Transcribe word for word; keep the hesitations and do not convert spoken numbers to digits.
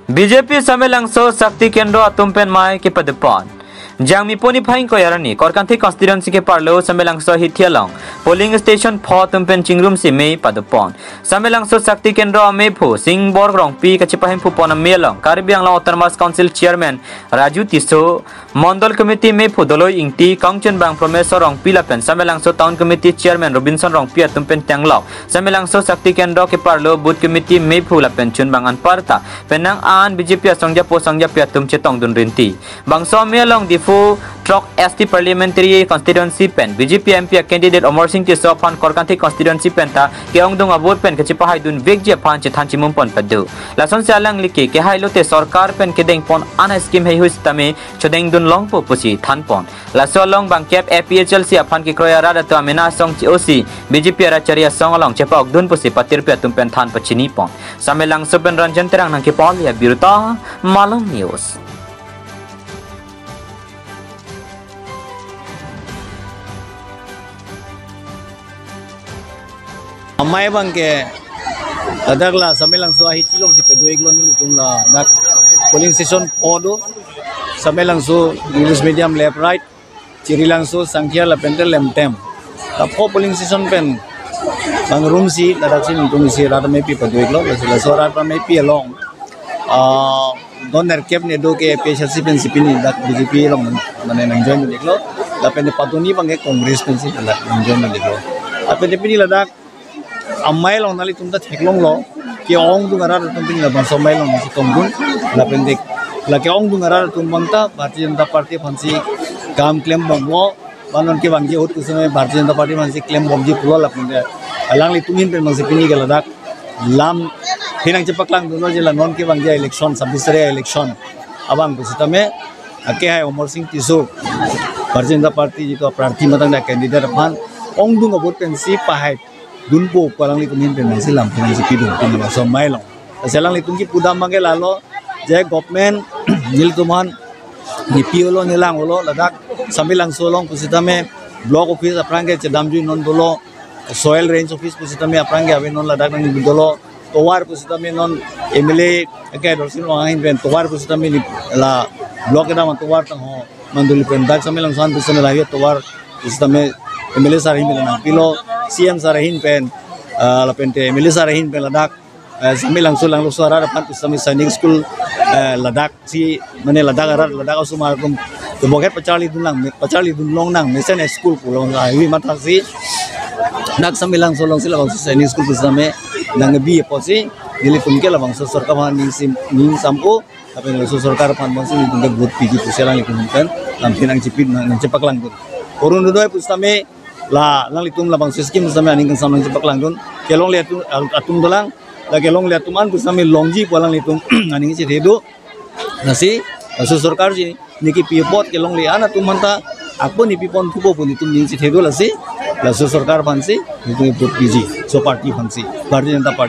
B J P Samelangso Shakti Kendro atum pen mei kepadopon. Jangmi poni phai ingkoi arni Korkanthi constituency keparlo Samelangso hithi along polling station pho atum pen chingrumsi mei padopon. Samelangso Shakti Kendro amephu Singbor Rongpi kachepahemphu pon amei along Karbi Anglong Autonomous Council Chairman Raju Tisso, Mondol Committee mephu Doloi Ingti, kangchunbang Promeswar Rongpi lapen Samelangso Town Committee Chairman Robinson Rongpi atum pen tenglok Samelangso Shakti Kendro keparlo Booth Committee mephu lapen chunbang anparta penang an B J P asongjapo songjapi atum chetongdun rinti. Bangso amei along Diphu throk S T Parliamentary Constituency pen B J P M P a candidate Amarsing Tisso aphan Korkanthi constituency penta ke-ongdung a-vote pen kachepahaidun vekji aphan chethan chimum pon padu. Lasonsi alangli ke kehai lote sorkar pen kedengpon ana scheme heihui sitame chodengdun longpo pusi thanpon. Laso along bangkep A P H L C aphan kekroi arat atum amena asong che-osi B J P arat chari asong along chepa-okdun pusi patirpi atum pen than pachinipon. Samelangso pen Ranjan Terang nangkepon ya birta Malong News. Amei abang ke ladak la Samelangso ahithi alongsi pado-iklo nelitum ladak polling station pho do. Samelangso English medium left right, Chirilangso, Sangkhia lapente Lemtem. Ta pho polling station pen bang rumsi ladaksi nelitum isi rat ameipi pado-iklo, laso rat ameipi along ah, don nerkep ne do ke A P H L C pensi pini dak B J P along mane nangjoin iklo. Lapen padoni abang ke Congress pensi dak nangjoin iklo. Lapen pini ladak amei along nanglitum ta theklonglo ke-ongdung arat atum pini labangso amei along si tongdun. Lapen dak la ke-ongdung arat atum abang ta Bharatiya Janata Party aphansi kam klembomlo. Ba non kevangji ahut kusame Bharatiya Janata Party aphansi klembomji pulo lapen alanglitum ahin pen abangsi pini ke ladak lam phinang chepaklangdunlo je la non kevangji election, sabis tarik election abang pusitame akehai Amarsing Tisso Bharatiya Janata Party jitu prarthi matang dak candidate aphan ongdung a-vote pensi pahaidunpo pu alanglitum ahin pen abangsi lam phinangsi pidun pini labangso amei along. Lasi alanglitum kipudam abang ke lalo je government nelitum aphan nepi-olo, nelang-olo, ladak Samelangso along pusitame block office aphrang ke chedamjui non dolo, soil range office pusitame aphrang ke ave non ladak nang dolo, tovar pusitame non M L A ke Dorsing Ronghang ahin pen tovar pusitame ne la block kedam atovar tangho manduli pen dak Samelangso an pusitame lahei tovar pusitame M L A sir ahin pen nangpilo, C M sir ahin pen, ah, lapente M L A sir ahin pen ladak eh, Samelangso Langloso arat aphan pusitame Sainik School, eh, ladaksi mane ladak arat ladak asomar atum kebokhet pacharlidun lang, pacharlidun longnang mesen school pu long ahi mathaksi dak Samelangso alongsi labangso Sainik School pusitame nangkebi apotsi nelitum ke labangso sorkar aphan ningsim ningsam-o, lapen labangso sorkar aphan abangsi nelitum ke vote piji pusi alanglitum pen lam phinang chipit nang nangchepaklangdun. Orunodoi pusitame la alanglitum labangso scheme pusitame aning kangsam nangchepaklangdun. Kelongle atum, atum dolang, la kelongle atum an pusitame longji pu alanglitum aning chethe do. Lasi laso sorkarji ne kepi apot kelongle an atum aphanta ako nepi ponthupo pu nelitum aning chethe do lasi. Laso sorkar aphansi nelitum vote piji, laso party aphansi, Bharatiya Janata Party.